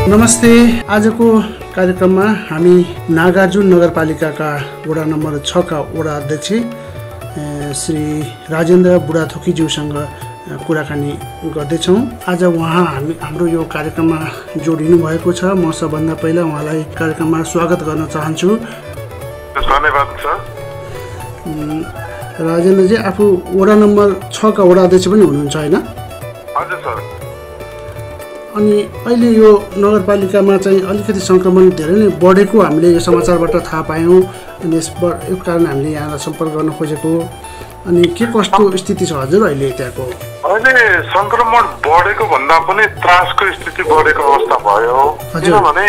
नमस्ते। आजको कार्यक्रममा हामी नागार्जुन नगरपालिकाका वडा नम्बर 6 का वडा अध्यक्ष श्री राजेन्द्र बुढाथोकीज्यूसँग कुराकानी गर्दैछौँ। आज उहाँ हाम्रो यो कार्यक्रममा जोडिनु भएको छ। म सबभन्दा पहिला उहाँलाई कार्यक्रममा स्वागत गर्न चाहन्छु। धन्यवाद सर। राजेन्द्रजी आफू वडा नम्बर 6 का वडा अध्यक्ष पनि हुनुहुन्छ होइन? हजुर सर। अनि अहिले यो नगरपालिकामा चाहिँ अलिकति सङ्क्रमण धेरै नै बढेको हामीले यो समाचारबाट थाहा पायौँ। अनि यो कारण हामीले यहाँलाई सम्पर्क गर्न खोजेको। अनि के कस्तो स्थिति छ हजुर अहिले त्यहाँको? अहिले सङ्क्रमण बढेको भन्दा पनि त्रासको स्थिति बढेको अवस्था भयो। किनभने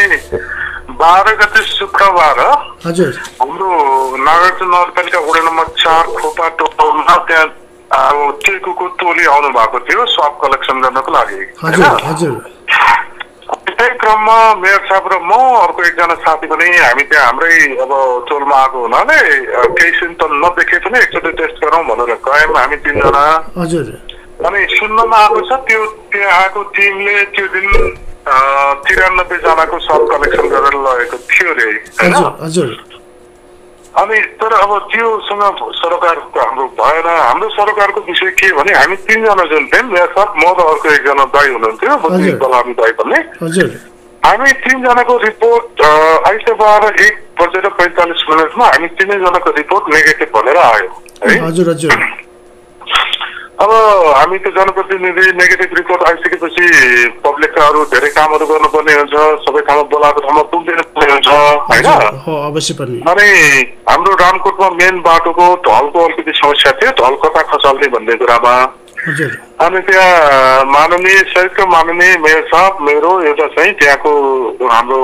12 गते शुक्रबार हजुर हाम्रो नागार्जुन नगरपालिका वडा नम्बर 4 खोपा टोलमा त्यहाँ टेकुको टोली आउनु भएको थियो स्वाब कलेक्सन गर्नको लागि। त्यही क्रममा मेयर साहब र म अर्को एकजना साथी पनि हामी त्यहाँ हाम्रै अब टोलमा आएको हुनाले केही सिम्टम नदेखे पनि एकचोटि टेस्ट गरौँ भनेर गयौँ हामी 3 जना। अनि सुन्नमा आएको छ त्यो त्यहाँ आएको टिमले त्यो दिन 93 जनाको स्वाब कलेक्सन गरेर लगेको थियो रे हैन। अनि तर अब त्योसँग सरकारको हाम्रो भएन। हाम्रो सरकारको विषय के भने हामी 3 जना जुन थियौँ, मेयर साहब, म र अर्को एकजना दाइ हुनुहुन्थ्यो, बलामी दाइ भन्ने। हामी 3 जनाको रिपोर्ट आइतबार 1:45 हामी 3 जनाको रिपोर्ट नेगेटिभ भनेर आयो है। अब हामी त जनप्रतिनिधि नेगेटिभ रिपोर्ट आइसकेपछि पब्लिकका अरू धेरै कामहरू गर्नुपर्ने हुन्छ, सबै ठाउँमा बोलाएको ठाउँमा पुग्दैन पर्ने हुन्छ हैन। अवश्य पनि। अनि हाम्रो रामकोटमा मेन बाटोको ढलको अलिकति समस्या थियो, ढल कता खसाल्ने भन्ने कुरामा। अनि त्यहाँ माननीय सहितको माननीय मेयर साहब मेरो एउटा चाहिँ त्यहाँको हाम्रो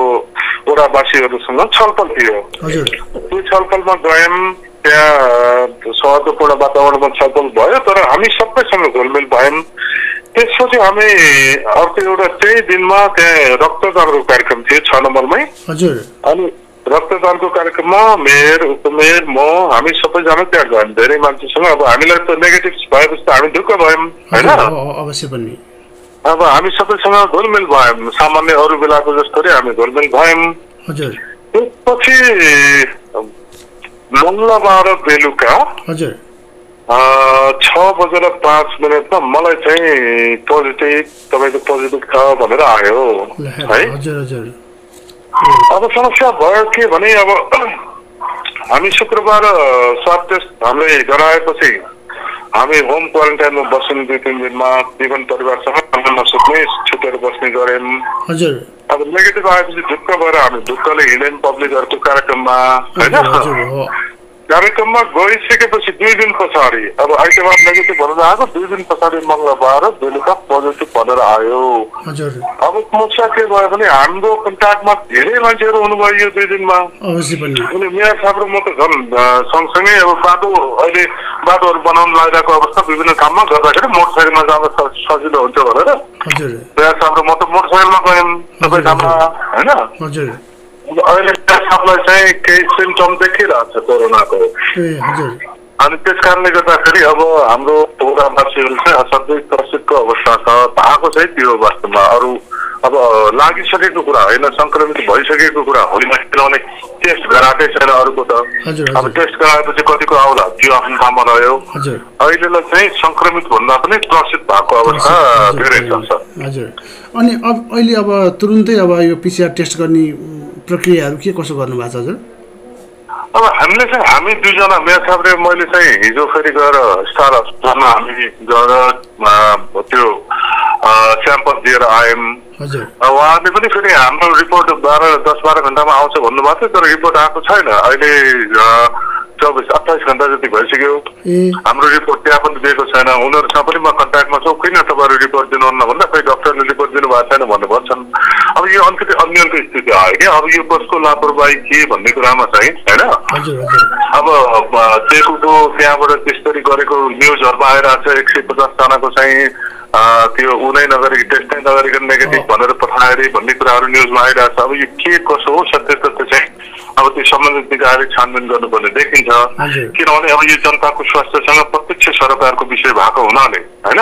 वडावासीहरूसँग छलफल थियो। त्यो छलफलमा गयौँ, त्यहाँ सौहार्दपूर्ण वातावरणमा छलफल भयो, तर हामी सबैसँग घुलमिल भयौँ। त्यसपछि हामी अर्को एउटा त्यही दिनमा त्यहाँ रक्तदानको कार्यक्रम थियो 6 नम्बरमै। अनि रक्तदानको कार्यक्रममा मेयर, उपमेयर, म हामी सबैजना त्यहाँ गयौँ धेरै मान्छेसँग। अब हामीलाई त नेगेटिभ भएपछि त हामी ढुक्क भयौँ होइन। अवश्य पनि। अब हामी सबैसँग घुलमिल भयौँ, सामान्य अरू बेलाको जस्तै हामी घुलमिल भयौँ। त्यसपछि मङ्गलबार बेलुका 6:05 मलाई चाहिँ पोजिटिभ, तपाईँको पोजिटिभ छ भनेर आयो है। अब समस्या भयो के भने अब हामी शुक्रबार स्वाब टेस्ट हामीले गराएपछि हामी होम क्वारेन्टाइनमा बस्यौँ 2-3 दिनमा। जीवन परिवारसँग नसुत्ने, छुटेर बस्ने गऱ्यौँ। अब नेगेटिभ आएपछि ढुक्क भएर हामी ढुक्कले हिँड्यौँ पब्लिकहरूको कार्यक्रममा होइन। कार्यक्रममा गइसकेपछि 2 दिन पछाडि अब आइतबार नेगेटिभ भनेर आएको, 2 दिन पछाडि मङ्गलबार बेलुका पोजिटिभ भनेर आयो। अब समस्या के भयो भने हाम्रो कन्ट्याक्टमा धेरै मान्छेहरू हुनुभयो यो 2 दिनमा। अनि मेयर साहब र म त झन् सँगसँगै अब अहिले बाटोहरू बनाउन लागिरहेको अवस्था विभिन्न ठाउँमा गर्दाखेरि मोटरसाइकलमा जाँदा सजिलो हुन्छ भनेर मेयर साहब र म त मोटरसाइकलमा गयौँ सबै ठाउँमा होइन। अहिले सबलाई चाहिँ केही सिम्टम देखिरहेको छ कोरोनाको। अनि त्यस कारणले गर्दाखेरि अब हाम्रो वडावासीहरू चाहिँ असाध्यै त्रसितको अवस्था छ भएको चाहिँ त्यो वास्तवमा। अरू अब लागिसकेको कुरा होइन, सङ्क्रमित भइसकेको कुरा होइन। किनभने टेस्ट गराएकै छैन अरूको त। अब टेस्ट गराएपछि कतिको आउला त्यो आफ्नो ठाउँमा रह्यो। अहिलेलाई चाहिँ सङ्क्रमित भन्दा पनि त्रसित भएको अवस्था धेरै छ। अनि अहिले अब तुरुन्तै अब यो पिसिआर टेस्ट गर्ने प्रक्रियाहरू के कसो गर्नु भएको छ हजुर? अब हामी 2 जना मेयर साहब र मैले चाहिँ हिजो फेरि गएर स्टार हस्पिटलमा हामी गएर त्यो स्याम्पल दिएर आयौँ। उहाँहरूले पनि फेरि हाम्रो रिपोर्ट 10-12 घन्टामा आउँछ भन्नुभएको थियो, तर रिपोर्ट आएको छैन। अहिले 24-28 घन्टा जति भइसक्यो, हाम्रो रिपोर्ट त्यहाँ पनि दिएको छैन। उनीहरूसँग पनि म कन्ट्याक्टमा छु, किन तपाईँहरू रिपोर्ट दिनुहुन्न भन्दा खै डक्टरले रिपोर्ट दिनुभएको छैन भन्ने भन्छन्। अब यो अलिकति अन्यलको स्थिति आयो क्या। अब यो कसको लापरवाही के भन्ने कुरामा चाहिँ होइन। अब टेकुको त्यहाँबाट त्यसरी गरेको न्युजहरूमा आइरहेको छ 150 जनाको चाहिँ त्यो उनै नगरी टेस्टै नगरिकन नेगेटिभ भनेर पठाएर भन्ने कुराहरू न्युजमा आइरहेको छ। अब यो के कसो हो सत्य तथ्य चाहिँ अब त्यो सम्बन्धित निकायले छानबिन गर्नुपर्ने देखिन्छ। किनभने अब यो जनताको स्वास्थ्यसँग प्रत्यक्ष सरकारको विषय भएको हुनाले होइन।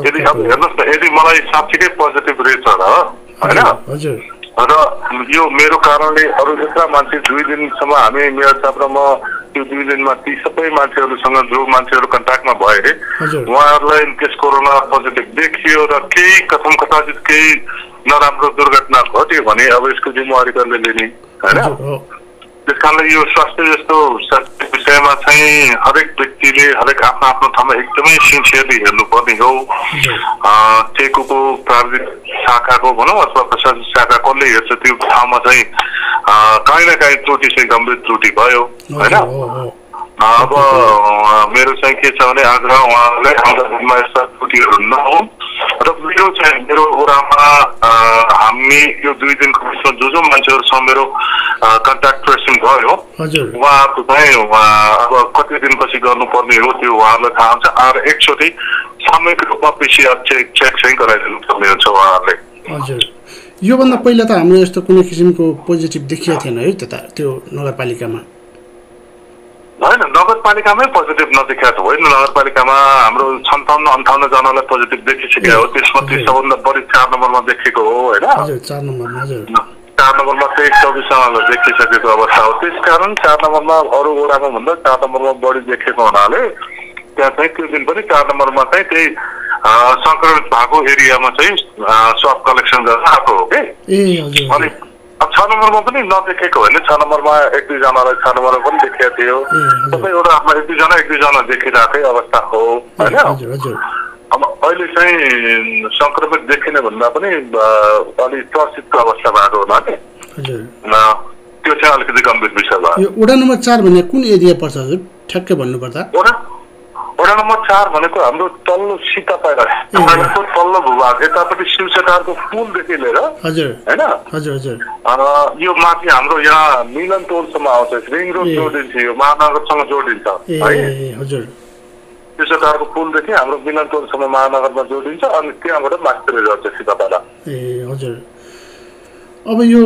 यदि अब हेर्नुहोस् न, यदि मलाई साँच्चीकै पोजिटिभ रहेछ र होइन, र यो मेरो कारणले अरू जस्ता मान्छे 2 दिनसम्म हामी मेयर साहब र म त्यो 2 दिनमा ती सबै मान्छेहरूसँग जो मान्छेहरू कन्ट्याक्टमा भए उहाँहरूलाई इनकेस कोरोना पोजिटिभ देखियो र केही कथम कथाचित केही नराम्रो दुर्घटना घट्यो भने अब यसको जिम्मेवारी कसले लिने हैन त्यस कारणले यो स्वास्थ्य जस्तो विषयमा चाहिँ हरेक व्यक्तिले हरेक आफ्नो ठाउँमा एकदमै सिन्सियरली हेर्नुपर्ने हो टेकुको प्राविधिक शाखाको भनौँ अथवा प्रशासनिक शाखा कसले हेर्छ त्यो ठाउँमा चाहिँ काहीँ न काहीँ त्रुटि चाहिँ गम्भीर त्रुटि भयो होइन अब मेरो चाहिँ के छ भने आग्रह उहाँहरूलाई आउँदा दिनमा यस्ता त्रुटिहरू नहुन् र मेरो वडामा हामी यो 2 दिनको बिचमा जो मान्छेहरूसँग मेरो कन्ट्याक्ट ट्रेसिङ भयो उहाँहरूको चाहिँ अब कति दिनपछि गर्नुपर्ने हो त्यो उहाँहरूलाई थाहा हुन्छ र एकचोटि सामूहिक रूपमा पिसिआर चेक चाहिँ गराइदिनु पर्ने हुन्छ उहाँहरूले हजुर योभन्दा पहिला त हाम्रो यस्तो कुनै किसिमको पोजिटिभ देखिएको थिएन है त्यो नगरपालिकामा होइन नगरपालिकामै पोजिटिभ नदेखिएको होइन नगरपालिकामा हाम्रो 57-58 जनालाई पोजिटिभ देखिसकेको हो त्यसमध्ये सबभन्दा बढी 4 नम्बरमा देखेको हो होइन 4 नम्बरमा 23-24 जनालाई देखिसकेको अवस्था हो त्यसकारण 4 नम्बरमा अरू वडामा भन्दा 4 नम्बरमा बढी देखेको हुनाले त्यहाँ चाहिँ त्यो दिन पनि 4 नम्बरमा चाहिँ त्यही संक्रमित भएको एरियामा चाहिँ स्वाब कलेक्सन गर्न आएको हो कि अनि 6 नम्बरमा पनि नदेखेको होइन 6 नम्बरमा 1-2 जनालाई 6 नम्बरमा पनि देखेको थियो सबै एउटामा 1-2 जना देखिरहेकै अवस्था हो होइन अब अहिले चाहिँ संक्रमित देखिने भन्दा पनि अलि चर्चितको अवस्था भएको हुनाले त्यो चाहिँ अलिकति गम्भीर विषय भयो यो वडा नम्बर 4 भन्ने कुन एरिया पर्छ हजुर ठ्याक्कै भन्नुपर्दा वडा नम्बर 4 भनेको हाम्रो तल्लो सीतापाडा तल्लो भूभाग यतापट्टि शिवसटारको पुलदेखि लिएर होइन यो माथि हाम्रो यहाँ मिलन टोलसम्म आउँछ रिङ रोड जोडिन्छ यो महानगरसँग जोडिन्छ है शिवसटारको पुलदेखि हाम्रो मिलन टोलसम्म महानगरमा जोडिन्छ अनि त्यहाँबाट माथितिर जान्छ सीतापाडा हजुर अब यो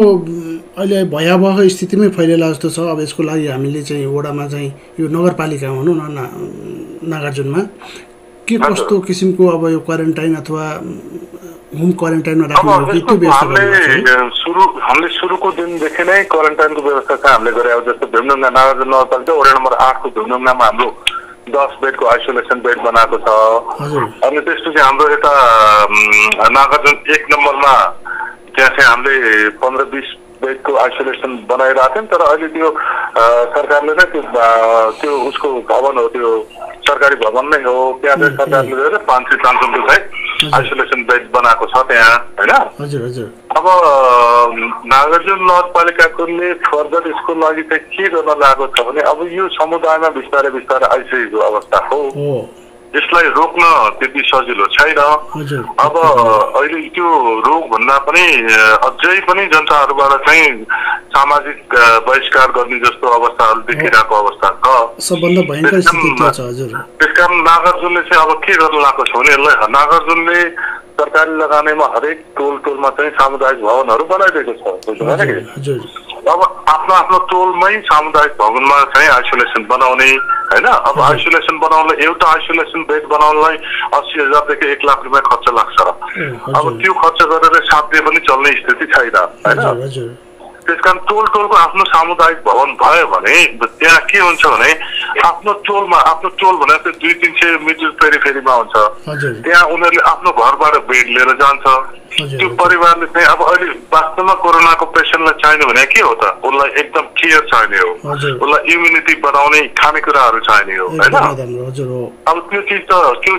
अहिले भयावह स्थितिमै फैलिएला जस्तो छ अब यसको लागि हामीले चाहिँ वडामा चाहिँ यो नगरपालिका भनौँ न नागार्जुनमा के कस्तो किसिमको अब यो क्वारेन्टाइन अथवा होम क्वारेन्टाइनमा राख्नु हो कि त्यो व्यवस्था हामीले सुरुको दिनदेखि नै क्वारेन्टाइनको व्यवस्था चाहिँ हामीले गरे अब जस्तो भीमडुङ्गा नागार्जुन नगरपालिका वडा नम्बर 8 को भीमडुङ्गामा हाम्रो 10 बेडको आइसोलेसन बेड बनाएको छ अनि त्यसपछि हाम्रो यता नागार्जुन 1 नम्बरमा त्यहाँ चाहिँ हामीले 15-20 बेडको आइसोलेसन बनाइरहेको थियौँ तर अहिले त्यो सरकारले नै त्यो उसको भवन हो त्यो सरकारी भवन नै हो त्यहाँ चाहिँ सरकारले 500-500 चाहिँ आइसोलेसन बेड बनाएको छ त्यहाँ होइन अब नागार्जुन नगरपालिकाले फर्दर यसको लागि चाहिँ के गर्न लागेको छ भने अब यो समुदायमा बिस्तारै बिस्तारै आइसकेको अवस्था हो यसलाई रोक्न त्यति सजिलो छैन अब अहिले त्यो रोग भन्दा पनि अझै पनि जनताहरूबाट चाहिँ सामाजिक बहिष्कार गर्ने जस्तो अवस्थाहरू देखिरहेको अवस्था छ सबभन्दा भयंकर स्थिति छ हजुर त्यसकारण नागार्जुनले चाहिँ अब के गर्न लागेको छ भने यसलाई नागार्जुनले सरकारी लगानीमा हरेक टोलमा चाहिँ सामुदायिक भवनहरू बनाइदिएको छ अब आफ्नो टोलमै सामुदायिक भवनमा चाहिँ आइसोलेसन बनाउने हैन अब आइसोलेसन बनाउनलाई एउटा आइसोलेसन बेड बनाउनलाई 80,000 देखि 1 लाख रुपैयाँ खर्च लाग्छ अब त्यो खर्च गरेर साध्य पनि चल्ने स्थिति छैन हैन त्यसकारण टोलको आफ्नो सामुदायिक भवन भयो भने त्यहाँ के हुन्छ भने आफ्नो टोल भनेको 200-300 मिटर पेरिफेरीमा हुन्छ त्यहाँ उनीहरूले आफ्नो घरबाट बेड लिएर जान्छ त्यो परिवारले चाहिँ अब अहिले वास्तवमा कोरोनाको पेसेन्टलाई चाहिने भने के हो त उसलाई एकदम केयर चाहिने हो उसलाई इम्युनिटी बढाउने खानेकुराहरू चाहिने हो हैन अब त्यो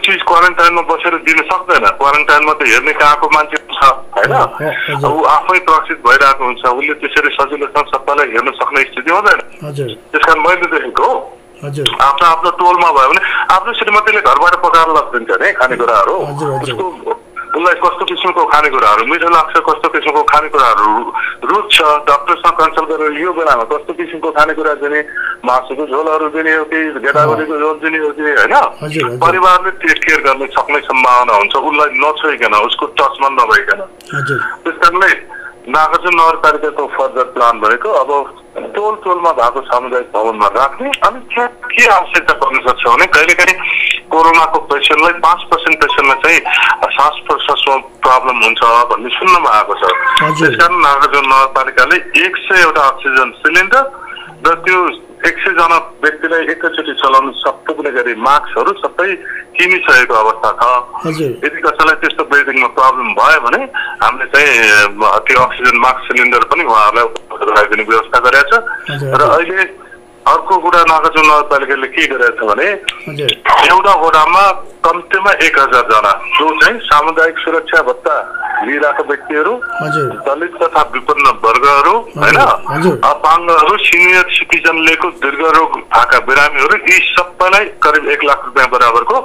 चिज क्वारेन्टाइनमा बसेर दिन सक्दैन क्वारेन्टाइनमा त हेर्ने कहाँको मान्छे छ हैन अब ऊ आफै प्रशिक्षित भइरहेको हुन्छ उसले त्यसरी सजिलोसँग सबैलाई हेर्न सक्ने स्थिति हुँदैन त्यसकारण मैले देखेको आफ्नो टोलमा भयो भने आफ्नो श्रीमतीले घरबाट पकाएर लगिदिन्छ नि खानेकुराहरू उसलाई कस्तो किसिमको खानेकुराहरू मिठो लाग्छ कस्तो किसिमको खानेकुराहरू रुच्छ डाक्टरसँग कन्सल्ट गरेर यो बेलामा कस्तो किसिमको खानेकुरा दिने मासुको झोलहरू दिने हो कि गेडागुडीको झोल दिने हो कि होइन परिवारले टेक केयर गर्ने सक्ने सम्भावना हुन्छ उसलाई नछोइकन उसको टचमा नभइकन त्यस कारणले नागार्जुन नगरपालिकाको फर्दर प्लान भनेको अब टोलमा भएको सामुदायिक भवनमा राख्ने अनि के आवश्यकता पर्न सक्छ भने कहिलेकाहीँ कोरोनाको पेसेन्टलाई 5% पेसेन्टलाई चाहिँ श्वास प्रश्वासमा प्रब्लम हुन्छ भन्ने सुन्नमा आएको छ। त्यसकारण नागार्जुन नगरपालिकाले 100 वटा अक्सिजन सिलिन्डर र त्यो 100 जना व्यक्तिलाई एकैचोटि चलाउन सक्ने गरी मास्कहरू सबै किनिसकेको अवस्था छ। यदि कसैलाई त्यस्तो ब्रिदिङमा प्रब्लम भयो भने हामीले चाहिँ त्यो अक्सिजन मास्क सिलिन्डर पनि उहाँहरूलाई उपलब्ध गराइदिने व्यवस्था गरेको छ। र अहिले अर्को कुरा नागार्जुन नगरपालिकाले के गरेको छ भने एउटा वडामा कम्तीमा 1000 जना जो चाहिँ सामुदायिक सुरक्षा भत्ता लिइरहेका व्यक्तिहरू, दलित तथा विपन्न वर्गहरू हैन, अपाङ्गहरू, सिनियर सिटिजनलेको दीर्घरोग भएका बिरामीहरू यी सबैलाई करिब 1 लाख रुपियाँ बराबरको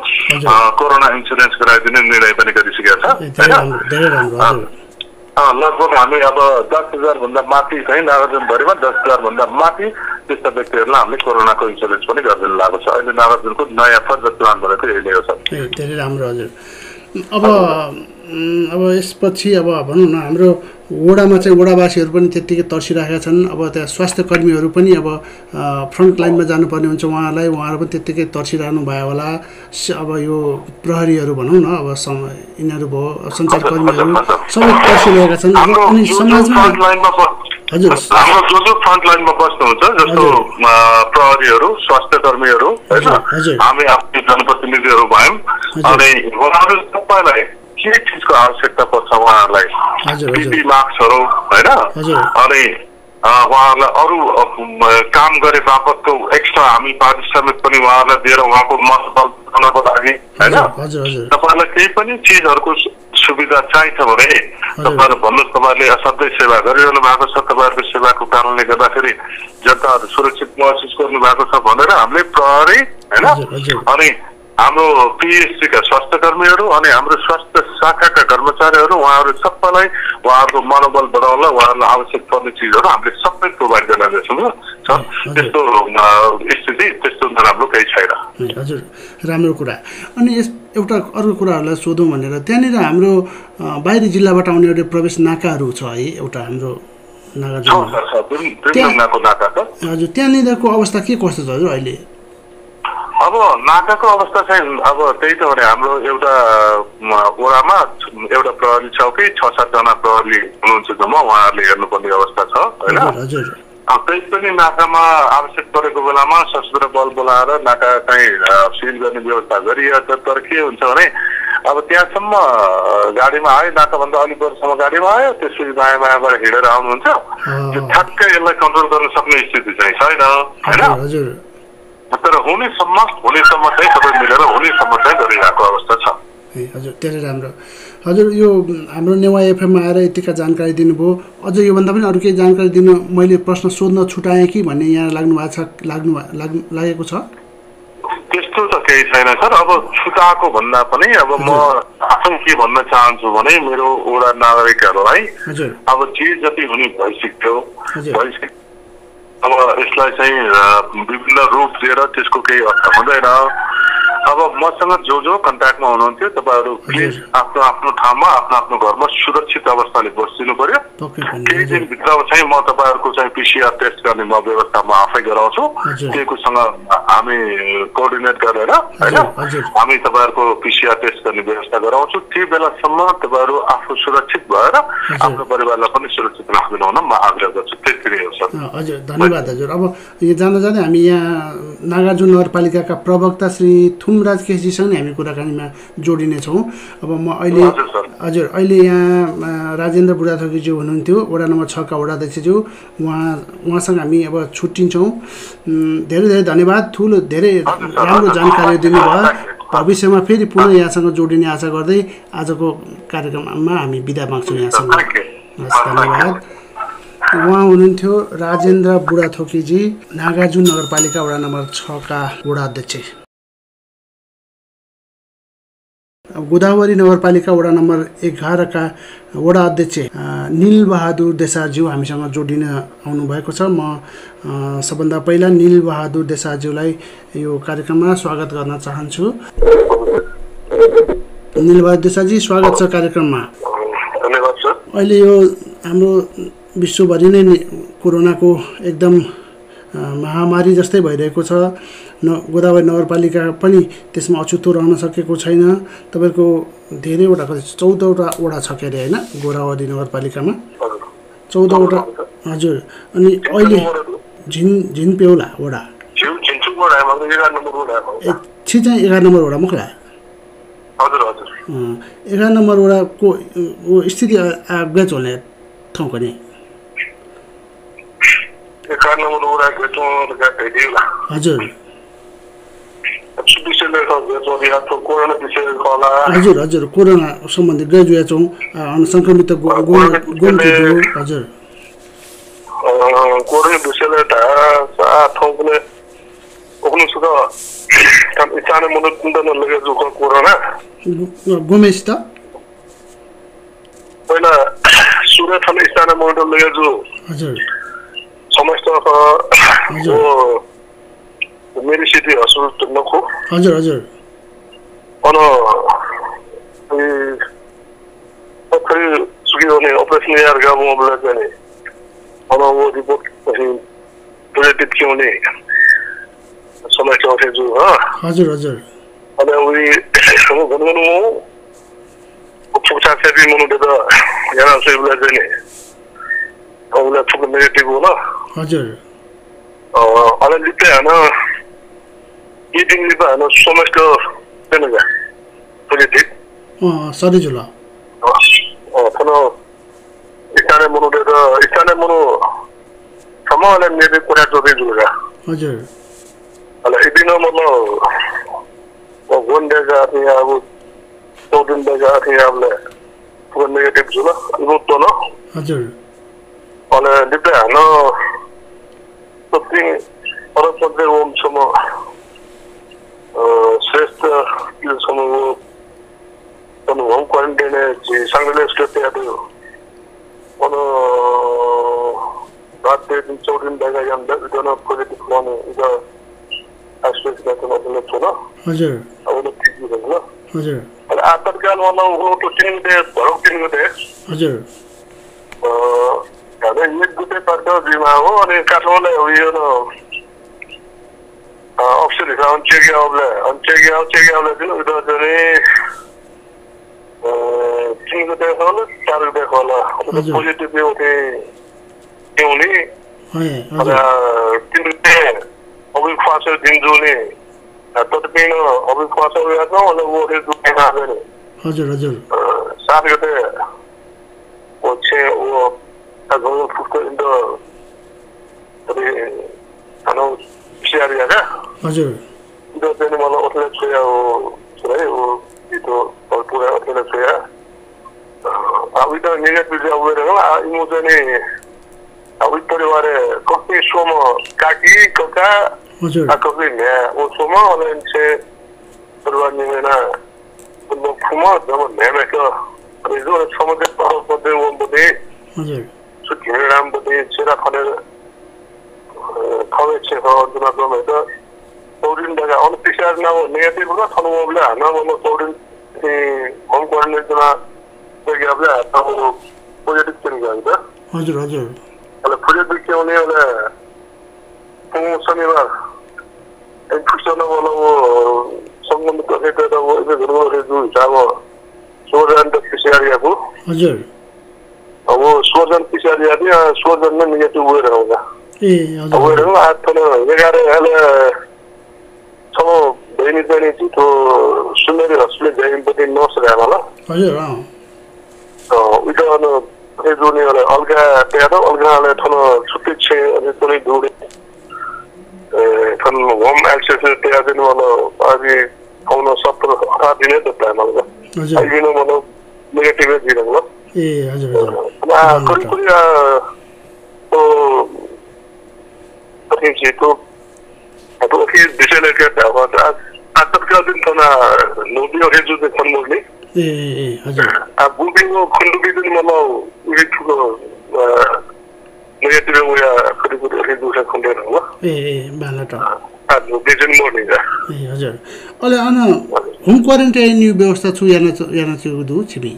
कोरोना इन्सुरेन्स गराइदिने निर्णय पनि गरिसकेका छ हैन। लगभग हामी अब 10,000 भन्दा माथि चाहिँ नागार्जुनभरिमा 10,000 भन्दा माथि त्यस्ता व्यक्तिहरूलाई हामीले कोरोनाको इन्सुरेन्स पनि गरिदिनु लागेको छ। अहिले नागार्जुनको नयाँ फर्दर प्लान भनेको यही हो सर। धेरै राम्रो हजुर। अब यसपछि अब भनौँ न हाम्रो वडामा चाहिँ वडावासीहरू पनि त्यत्तिकै तर्सिरहेका छन्। अब त्यहाँ स्वास्थ्य कर्मीहरू पनि अब फ्रन्ट लाइनमा जानुपर्ने हुन्छ, उहाँहरू पनि त्यत्तिकै तर्सिरहनु भयो होला। अब यो प्रहरीहरू भनौँ न, अब यिनीहरू भयो सञ्चारकर्मीहरू सबै तर्सिरहेका छन्। अनि समाजमा हजुर हाम्रो जो फ्रन्ट लाइनमा बस्नुहुन्छ जस्तो प्रहरीहरू, स्वास्थ्य कर्मीहरू हैन, हामी आफ्नो जनप्रतिनिधिहरू भयौँ अनि उहाँहरू सबैलाई के चिजको आवश्यकता पर्छ उहाँहरूलाई पिपी मास्कहरू हैन, अनि उहाँहरूलाई अरू काम गरे बापतको एक्स्ट्रा हामी पारिश्रमिक पनि उहाँहरूलाई दिएर उहाँको मनोबल बनाउनको लागि हैन, तपाईँलाई केही पनि चिजहरूको सुविधा चाहिन्छ भने तपाईँहरू भन्नुहोस्। तपाईँहरूले असाध्यै सेवा गरिरहनु भएको छ, तपाईँहरूको सेवाको कारणले गर्दाखेरि जनताहरू सुरक्षित महसुस गर्नु भएको छ भनेर हामीले प्रहरी हैन अनि हाम्रो पिएचसीका स्वास्थ्य कर्मीहरू अनि हाम्रो स्वास्थ्य शाखाका कर्मचारीहरू उहाँहरू सबैलाई उहाँहरूको मनोबल बढाउनलाई उहाँहरूलाई आवश्यक पर्ने चिजहरू हामीले सबै प्रोभाइड गर्दैछौँ। त्यस्तो स्थिति त्यस्तो नराम्रो केही छैन। हजुर राम्रो कुरा। अनि एउटा अर्को कुराहरूलाई सोधौँ भनेर त्यहाँनिर हाम्रो बाहिरी जिल्लाबाट आउने एउटा प्रवेश नाकाहरू छ है, एउटा हाम्रो नागार्जुनमा। हजुर त्यहाँनिरको अवस्था के कस्तो छ हजुर अहिले? अब नाकाको अवस्था चाहिँ अब त्यही त हो नि, हाम्रो एउटा वडामा एउटा प्रहरी चौकी 6-7 जना प्रहरी हुनुहुन्छ जम्मा, उहाँहरूले हेर्नुपर्ने अवस्था छ होइन। त्यही पनि नाकामा आवश्यक परेको बेलामा सशस्त्र बल बोलाएर नाका चाहिँ सिल गर्ने व्यवस्था गरिएको छ। तर के हुन्छ भने अब त्यहाँसम्म गाडीमा आयो, नाकाभन्दा अलिक वरसम्म गाडीमा आयो, त्यसपछि दायाँ बायाँबाट हिँडेर आउनुहुन्छ, त्यो ठ्याक्कै यसलाई कन्ट्रोल गर्न सक्ने स्थिति चाहिँ छैन होइन। तर हुनेसम्म चाहिँ सबै मिलेर हुनेसम्म चाहिँ गरिरहेको अवस्था छ। हजुर धेरै राम्रो। हजुर यो हाम्रो नेवा एफएममा आएर यतिका जानकारी दिनुभयो। अझ योभन्दा पनि अरू केही जानकारी दिनु मैले प्रश्न सोध्न छुटाएँ कि भन्ने यहाँ लागेको छ? त्यस्तो त केही छैन सर। अब छुटाएको भन्दा पनि अब म आफै के भन्न चाहन्छु भने मेरो वडा नागरिकहरूलाई अब जे जति हुने भइसक्यो अब यसलाई चाहिँ विभिन्न रूप दिएर त्यसको केही अर्थ हुँदैन। अब मसँग जो कन्ट्याक्टमा हुनुहुन्थ्यो तपाईँहरू प्लिज आफ्नो आफ्नो ठाउँमा आफ्नो आफ्नो घरमा सुरक्षित अवस्थाले बसिदिनु पर्यो। केही दिनभित्र चाहिँ म तपाईँहरूको चाहिँ पिसिआर टेस्ट गर्ने म व्यवस्था म आफै गराउँछु। त्योसँग हामी कोअर्डिनेट गरेर होइन हामी तपाईँहरूको पिसिआर टेस्ट गर्ने व्यवस्था गराउँछु। त्यो बेलासम्म तपाईँहरू आफू सुरक्षित भएर आफ्नो परिवारलाई पनि सुरक्षित राखिदिनु हुन म आग्रह गर्छु। त्यति नै हो सर। हजुर धन्यवाद हजुर। अब यो जाँदा जाँदै हामी यहाँ नागार्जुन नगरपालिकाका प्रवक्ता श्री थुमराज केसीसँग हामी कुराकानीमा जोडिनेछौँ। अब म अहिले हजुर अहिले यहाँ राजेन्द्र बुढाथोकीज्यू हुनुहुन्थ्यो, वडा नम्बर 6 का वडा अध्यक्षज्यू, उहाँसँग हामी अब छुट्टिन्छौँ। धेरै धेरै धन्यवाद। ठुलो धेरै राम्रो जानकारी दिनुभयो। भविष्यमा फेरि पुनः यहाँसँग जोडिने आशा गर्दै आजको कार्यक्रममा हामी बिदा माग्छौँ यहाँसँग। धन्यवाद। उहाँ हुनुहुन्थ्यो राजेन्द्र बुढाथोकीजी, नागार्जुन नगरपालिका वडा नम्बर 6 का वडा अध्यक्ष। गोदावरी नगरपालिका वडा नम्बर 11 का वडा अध्यक्ष निलबहादुर देसाज्यू हामीसँग जोडिन आउनुभएको छ। म सबभन्दा पहिला निलबहादुर देसाज्यूलाई यो कार्यक्रममा स्वागत गर्न चाहन्छु। निलबहादुर देसाजी स्वागत छ कार्यक्रममा। धन्यवाद सर। अहिले यो हाम्रो विश्वभरि नै कोरोनाको एकदम महामारी जस्तै भइरहेको छ गोदावरी नगरपालिका पनि त्यसमा अछुतो रहन सकेको छैन तपाईको धेरैवटा 14वटा वडा छ के अरे हैन गोदावरी नगरपालिकामा 14वटा हजुर अनि अहिले झिन पेउला वडा झिन्चु वडा मतलब 11 नम्बर वडा हो चाहिँ 11 नम्बर वडा मुखला हजुर हजुर 11 नम्बर वडाको स्थिति आगे चल्ने ठाउँ पनि 11 नम्बर वडा गेटो लगाइदिला हजुर हजुर हजुर कोरोना सम्बन्धी गजुया छौं संक्रमित हजुर कोरोना विषयले ता ठाउँले ओक्नु सुदा काम इचाने मनो तुन्दन लगे जो कोरोना गोमेश त पहिला सुरत थाले इचाने मनो लगे जो हजुर समस्या हो मेरी सिटी हस्पिटल नखो हजुर हजुर अनि खै सुगियो ने अपरेसन यार गाबो मोबला चाहिँ अनि वो रिपोर्ट पछि पोजिटिभ क्यों ने समस्या उठे जो हजुर हजुर अनि उनी हम भन्नु उपचार चाहिँ मनो देदा याना सेबला चाहिँ अबला थुक नेगेटिभ होला हजुर अनि लिपे हैन ये दिन लिपे हैन समस्या देनगा पोजिटिभ सधैँ जुल थनो इस्ताने मनो समाले मेरे कुरा जोदे जुलगा हजुर अला इदिन मतलब गोन्डेगा थिए अब 2 दिन देगा थिए आपले पूरा नेगेटिभ जुल रुट तो न हजुर अनि लिपे हैन सबै अरब सबै ओम सम श्रेष्ठ यो समूह तनु होम क्वारन्टाइन जी सांगले स्टेट या तो ono रात दिन 4 दिन दागा याम दोनो पोजिटिभ माने इदा आस्पेक्ट का तो मतलब छ न हजुर अब ठीक हो न हजुर और आतंककाल वाला वो तो 3 दे 3 दे हजुर अरे ये गुटे पर्दा बिमा हो अनि काठमाडौँ उयो न अप्सन हिसाब चेक दिन उता चाहिँ 3 गते होला 4 गते होला पोजिटिभ उठे एउनी अनि 3 गते अबि फासो दिन जुने तत्पिन अबि फासो या त अनि वो रे दुखे आले हजुर हजुर 7 गते वो छे वो अगो फुटको इन द अरे अनो सियारिया का हजुर इदो चाहिँ मलाई उठले छ्या हो है वो itu पूरा अथले छ्या अब इदो नेगेटिभ अवेर हो इमोजन नि अब परिवार कति सोम काकी कका हजुर आकबे ने ओ सोम अनलाइन से परिवार निमेना उनको फुमा जब नेमे को रिजो समुद्र पर पदे वो बदे हजुर सुकिने राम बदे छेरा खने खवे छे हो जुना को में तो तौरिन दागा अन पिसार न नेगेटिभ न थनु मोबले न म तौरिन ए होम क्वारन्टाइन जुना तो गबले त पोजिटिभ चाहिँ गयो हजुर हजुर अले पोजिटिभ के हुने अले शनिबार एक फुसना वाला वो संगम को है तो वो इधर घरवा है जो जाओ सोजन तक पिसारिया को हजुर वो सोजन पिसारिया दिया सोजन में नेगेटिभ हुए रहेगा ए हजुर वो रहेगा आज तो 11 हले सब बहिनी चाहिँ तो सुनेर हस्पिटल जाइन पनि नर्स रहेला हजुर तो उता न ए जोने वाला अलगा पेरो अलगाले थनो छुट्टी छे अनि तोले दुडे थन होम एक्सेस त्यहाँ दिन वाला आदि आउन 17 दिन त टाइम आउँछ हजुर अहिले न मतलब नेगेटिभ दिनु ल ए हजुर हजुर कुन तो कति चाहिँ तो अब के विषयले के त अब आतंककाल दिन थना नोबियो हे जो de खनमोर्ने ए हजुर अब बुबिङो खण्डुबी दिन मलाई उही ठुलो नेगेटिभ उया कति हे दुसा खण्डेर हो ए बाला त अब बेजन मोर्ने ए हजुर अले अन होम क्वारन्टाइन यो व्यवस्था छु याना छु दु छिबी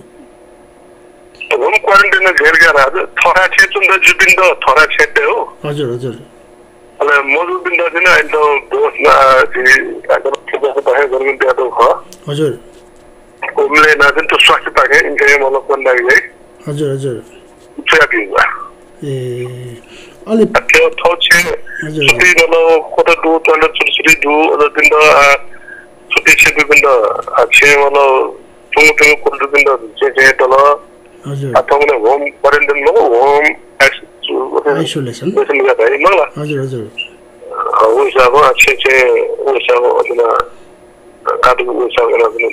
होम क्वारन्टाइन घेर गरा थरा छेचुन द जुबिन द थरा छेटे हो हजुर हजुर अनि मजु बिन्दा चाहिँ हैन त दोस्ना आगर के बाहे गर्नु दिया त हो हजुर उमले न चाहिँ त स्वास्थ्य पाके इन्टे मतलब कोन लागि है हजुर हजुर थेरापी हुआ ए अलि त्यो थौ छ हजुर सुति मतलब कोटा दु टन्ड सुति दु अझ दिन सुति छ बिन्दा छे मतलब टुङटुङ कोटा बिन्दा छे तल हजुर अथवा होम क्वारेन्टाइन लो होम आइसोलेसन हजुर हजुर उइसाको छे उइसाको अथवा काटको उइसाको राख्नु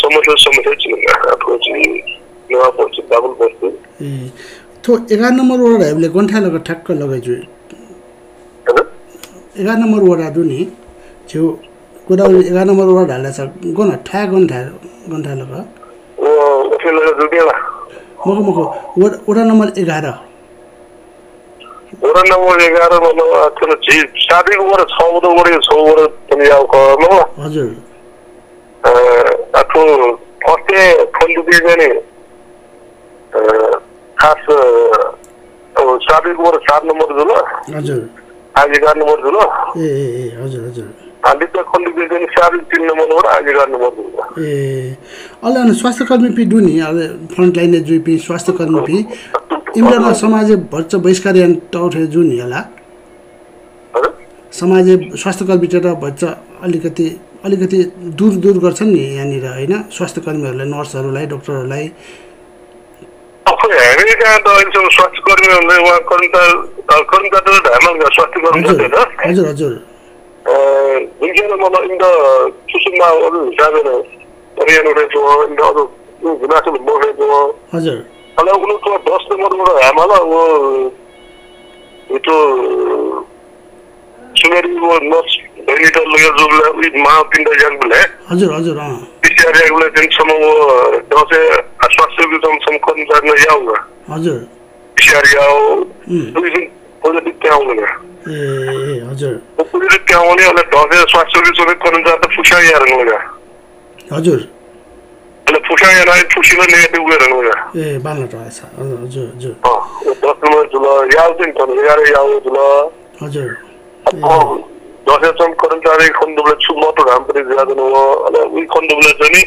समस्या छ अप्रोच नेवा post double post A to 11 number वडा हामीले गन्ठा लगा ठक्क लगाइजु हैन 11 नम्बर वडा दुनी जो कोडा 11 नम्बर वडा हाले छ गन ठा गन्ठा लगा ओ ओफे लगा जुडेला मको वडा नम्बर 11 वडा नम्बर 11 मतलब अथवा जी साबीको वडा 6 वडा पनि आउ क हजुर अथवा फस्टे फोन दिए नि खास साबीको वडा 7 नम्बर जुल हजुर आज 11 नम्बर जुल ए हजुर हजुर हाली त खण्डी दिए नि साबी 3 नम्बर वडा आज 11 नम्बर जुल ए अल्ला स्वास्थ्य कर्मी पि दुनी फ्रन्ट लाइन जुपी स्वास्थ्य कर्मी पि इमरा समाज भर्च बहिष्कार टौठे जुन होला समाज स्वास्थ्य कर्मी टेटा भर्च अलिकति दूर गर्छन् नि यहाँनिर हैन स्वास्थ्य कर्मीहरुलाई नर्सहरुलाई डाक्टरहरुलाई हामी कहाँ त अहिले स्वास्थ्य कर्मीहरुले उहाँ कर्मचारी त धामल स्वास्थ्य कर्मी छैन हजुर हजुर जुन मलाई इन द सुसुमा अरु हिसाबले परियान उठेको इन द अरु गुनासो मोरेको हजुर अनि उनी तो 10 नम्बरबाट हामीलाई वो त्यो सुनेरी वो नर्स भेनिटर लगे जो मा पिण्ड यागले हजुर हजुर पिसिआर यागले जुनसम्म वो दसे स्वास्थ्यको जुनसम्म कर्मचारी याउगा हजुर पिसिआर याउ दुई पोजिटिभ त्याउने ए हजुर पोजिटिभ त्याउने अनि दसे स्वास्थ्यको जुन कर्मचारी त फुसा यार नगा हजुर अनि फुसा यार फुसिलो नेगेटिभ गरेर नगा ए बाल्न रहेछ हजुर हजुर 10 नम्बर जुल याउ चाहिँ त 11 याउ जुल हजुर दसैँ सम कर्मचारी खण्डले छुमतो घाम पनि ज्यादा न हो अनि उही खण्डले चाहिँ नि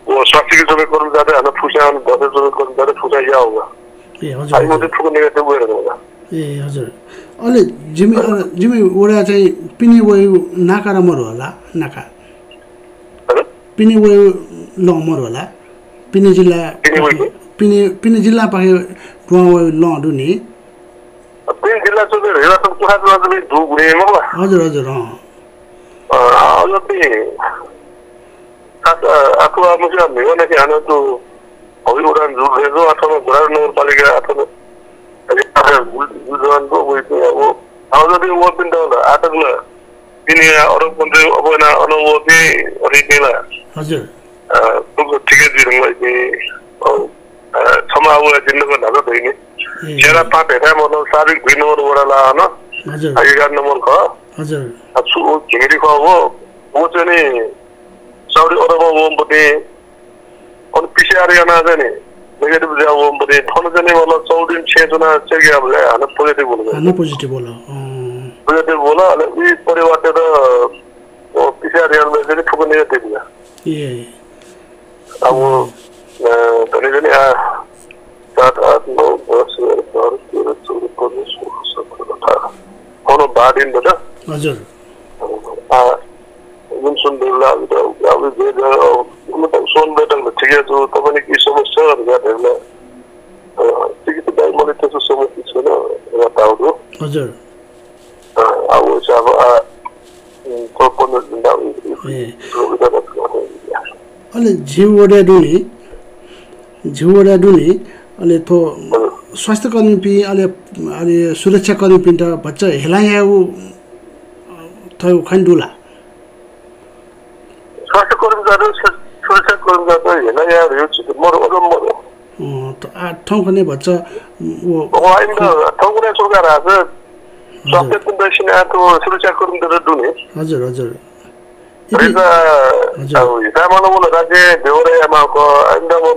वो स्वास्थ्यको सबै कर्मचारी हाना फुसा अनि दसैँ सबै कर्मचारी फुसा या होगा ए हजुर आई मात्रै ठुलो नेगेटिभ गरेर होला ए हजुर अहिले जिमी वडा चाहिँ पिनी वे नाका रमर होला नाका पिनी वे लमर होला पिनी जिल्ला पाखे दुवा वे ल दुनी पिन जिल्ला चाहिँ हेरा त कुखा चाहिँ धुगुने मलाई हजुर हजुर अलि आफू आफूले भने कि हाना त हवि उडान जुरेको अथवा घोडा नगरपालिका अथवा गुजरातको उयो अब जति वो पिन त आटकला पिने अरु पनि अब न अनुभव पनि अरिनेला हजुर ठिकै दिनुलाई चाहिँ क्षमा अब जिन्दको ढाका दैने जेरा पाटे है मतलब साबिक भिन्नवर वडाला न हजुर 11 नम्बर क हजुर अछु घेरी क वो चाहिँ नि साउदी अरब वो पनि अनि पिसिआर याना चाहिँ नि नेगेटिभ जा वो पनि थन चाहिँ नि मतलब 14 6 जना चाहिँ के अब हाना पोजिटिभ बोल्नु हाना पोजिटिभ बोला पोजिटिभ बोला अनि यी परिवारले त पिसिआर याना चाहिँ ठुलो नेगेटिभ या ए अब तले चाहिँ आ 7 8 9 10 11 12 13 14 15 कोनो बादिन बता हजुर जुन सुन्दरला अब जे मतलब सोन बेटल ठिकै छ तपाईले के समस्याहरु गर्नु ठिकै त दाइ मलाई त्यस्तो समस्या छैन बताउनु हजुर अब चाहिँ अब कोपन अहिले झिउडा डुनी अहिले थो स्वास्थ्य कर्मी पि अहिले सुरक्षा कर्मी पि त बच्चा हेलाया थो खण्डुला स्वास्थ्य कर्मचारी सुरक्षा कर्मचारी हेलाया यो चाहिँ मरो त ठाउँ खने बच्चा वो होइन ठाउँ कुनै सरकार आज स्वास्थ्य कुण्डसिन आतो सुरक्षा कर्मचारी डुने हजुर हजुर रेजा हिसाबमा राज्य बेहोरेमा को अन्डमा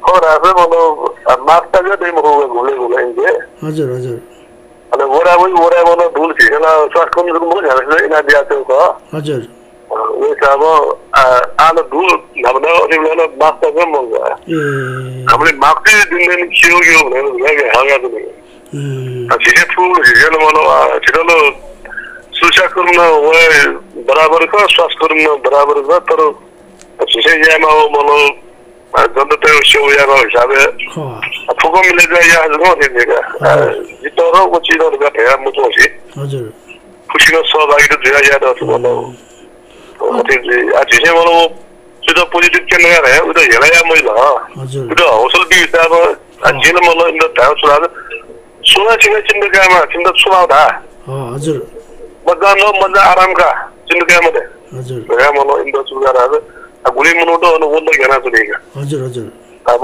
और आज मतलब मास्टर जो डेमो घुले घुलेंगे हजुर हजुर अनि ओराबाट धुल खिचेला स्वास्थ्य कर्मीको पनि झ्यालेको इना दिएको छ हजुर उयो अब आलो धुल नभने अति बेला वास्तवमा मग हामीले माग्दै दिँदैन के हो भनेर भने हागा पनि छिटो ठुल हिजो मलाई छिटो सुरक्षा कर्मी बराबर का स्वास्थ्य कर्मी बराबर का तर छिटो यामा हो मलाई जनता सेवा हिसाबले फुको मिलेगा या जगह देगा जितरो को चीजों का है मुझे हजुर खुशीको सहभागी त दिया याद आउँछ मलाई आज चाहिँ मलाई त्यो पोजिटिभ केन्द्र है उता हेलाया मैले हजुर त्यो हौसल बिस अब जेल मलाई इंद थाहा सुरा सुना चिन्दकामा चिन्ता सुनाउँदा हजुर मजा आरामका चिन्दकामा दे हजुर या मलाई इंद सुरा गुली मनोटो अनुबंध घेना चलेगा हजुर हजुर अब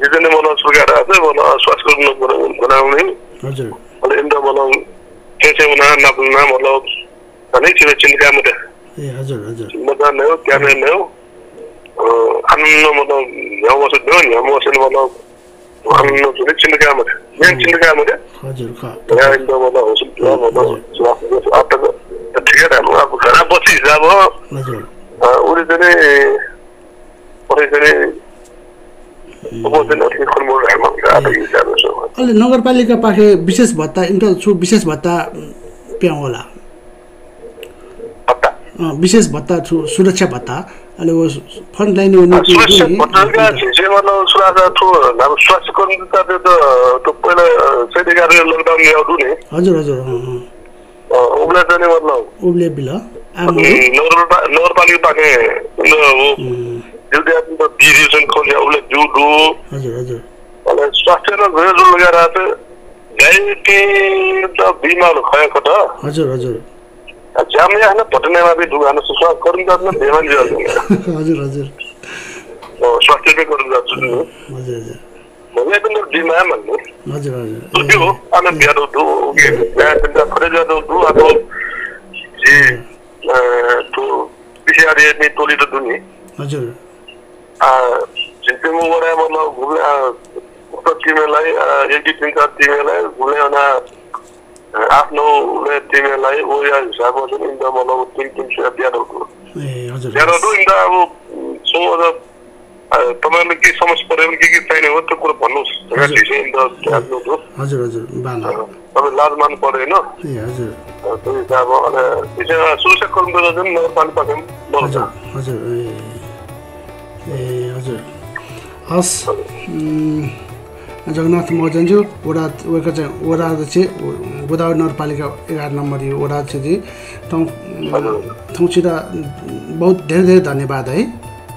जिजने मलाई सुगार आथे मलाई स्वास्थ्य बनाउने हजुर मलाई इंद मलाई कैसे उना नबुलना मतलब नहीं चिन्ह चिन्दकामा दे ए हजुर हजुर मजा नै हो क्या नै हो आनन्द मतलब यहाँ बस्छ नि यहाँ बस्छ मतलब आनन्द जुन चिन्दकामा दे यहाँ चिन्दकामा दे हजुर खा यहाँ इंद मतलब होस् मतलब स्वास्थ्य अब ठीक है अब घर बसी हिसाब हजुर उरी चाहिँ अहिले नगरपालिका पाखे विशेष भत्ता इन्टर छु विशेष भत्ता प्याउ होला विशेष भत्ता छु सुरक्षा भत्ता अहिले वो फ्रन्ट लाइन हुने स्वास्थ्य कर्मी त त्यो पहिला सैनिकहरुले लकडाउन ल्याउँदु नि हजुर हजुर उब्ले चाहिँ मतलब उब्ले बिल नगरपालिका पाखे जुन डिभिजन खोल्यो उले जुडु हजुर हजुर अनि स्वास्थ्य र गएर लगाएर त गाइके त बिमार खएको त हजुर हजुर जामले हैन पटनामा भी दुगान स्वास्थ्य कर्मी त बेमान जल हजुर हजुर स्वास्थ्य पे गर्नु जान्छ हजुर हजुर मैले पनि बिमार भन्नु हजुर हजुर त्यो अनि बिहान दु के यहाँ त खरेज दु अब जी तो बिहारे ने टोली त दुनी हजुर जिम्मेवारी वडा मतलब घुम्ने उक्त टिमलाई एडी टिमका टिमलाई घुम्ने अनि आफ्नो टिमलाई ओ या हिसाबमा चाहिँ इंदा मतलब टिम से बिहार हो ए हजुर बिहार हो इंदा अब सो तपाईले के समस्या पर्यो भने के चाहिने हो त्यो कुरा भन्नुस् हैन त्यसै इंदा आफ्नो हो हजुर हजुर बाना तपाईँ लाज मान्नु पर्दैन ए हजुर त्यो हिसाब अनि त्यसै सुरक्षा कर्मीहरु जुन नगरपालिका बोल्छ हजुर ए हजुर हस् जगन्नाथ मजन्जु वडा वका चाहिँ वडा चाहिँ गोदावरी नगरपालिका 11 नम्बर यो वडा चाहिँ ठाउँसित बहुत धेरै धेरै धन्यवाद है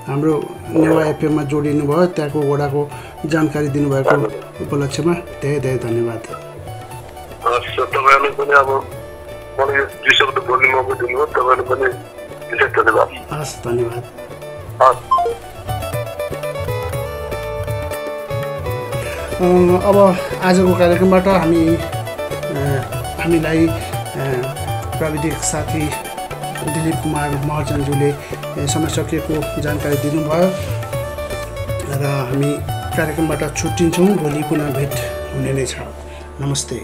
हाम्रो नेवा एफएम मा जोडिनु भयो त्यहाँको वडाको जानकारी दिनुभएको उपलक्ष्यमा धेरै धेरै धन्यवाद हस् तपाईहरुले पनि अब मलाई यो विषयमा बोल्ने मौका दिनुभयो तपाईहरुले पनि विशेष धन्यवाद हस् धन्यवाद हस् अब आजको कार्यक्रमबाट हामीलाई प्राविधिक साथी दिलीप कुमार महर्जनज्यूले समय सकिएको जानकारी दिनुभयो र हामी कार्यक्रमबाट छुट्टिन्छौँ भोलि पुनः भेट हुने नै छ नमस्ते